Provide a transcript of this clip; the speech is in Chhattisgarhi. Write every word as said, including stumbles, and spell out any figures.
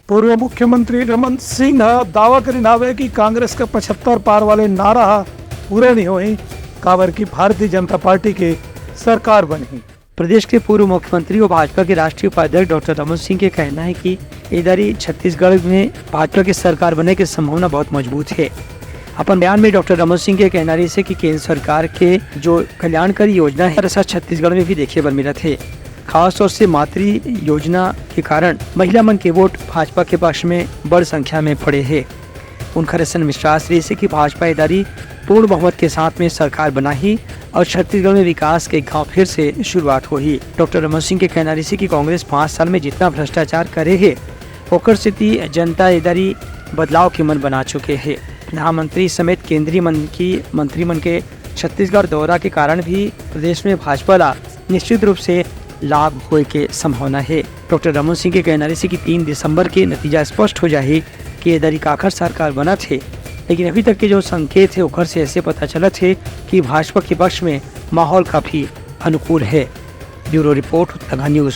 पूर्व मुख्यमंत्री रमन सिंह ह दावा करिन हावय कि कांग्रेस के पचहत्तर पार वाले नारा ह पूरा नहीं होही, काबर कि भारतीय जनता पार्टी के सरकार बनही। प्रदेश के पूर्व मुख्यमंत्री और भाजपा के राष्ट्रीय उपाध्यक्ष डॉक्टर रमन सिंह के कहना है कि ए दारी छत्तीसगढ़ में भाजपा के सरकार बने के संभावना बहुत मजबूत है। अपन बयान में डॉक्टर रमन सिंह के कहना रहिस हे कि केंद्र सरकार के जो कल्याणकारी योजना है, ऐसा छत्तीसगढ़ में भी देखे बर मिलत है। खासतौर से मातृ योजना के कारण महिला मन के वोट भाजपा के पक्ष में बड़ संख्या में पड़े हे। उनकर असन विश्वास रहिस हे कि भाजपा ए दारी पूर्ण बहुमत के साथ में सरकार बनाही और छत्तीसगढ़ में विकास के एक घाव फिर से शुरुआत होही। डॉक्टर रमन सिंह के कहना रहिस हे कि कांग्रेस पाँच साल में जितना भ्रष्टाचार करे हे, ओकर सेती जनता ए दारी बदलाव के मन बना चुके हे। प्रधानमंत्री समेत केंद्रीय मन की मंत्री मन के छत्तीसगढ़ दौरा के कारण भी प्रदेश में भाजपा ला निश्चित रूप से लाभ होए के संभावना है। डॉक्टर रमन सिंह के कहना रहिस हे कि तीन दिसंबर के नतीजा स्पष्ट हो जाही कि ए दरी काखर सरकार बनत हे, लेकिन अभी तक के जो संकेत है, ओखर से ऐसे पता चलत है कि भाजपा के पक्ष में माहौल काफी अनुकूल है। Bureau report, Uttarakhand news.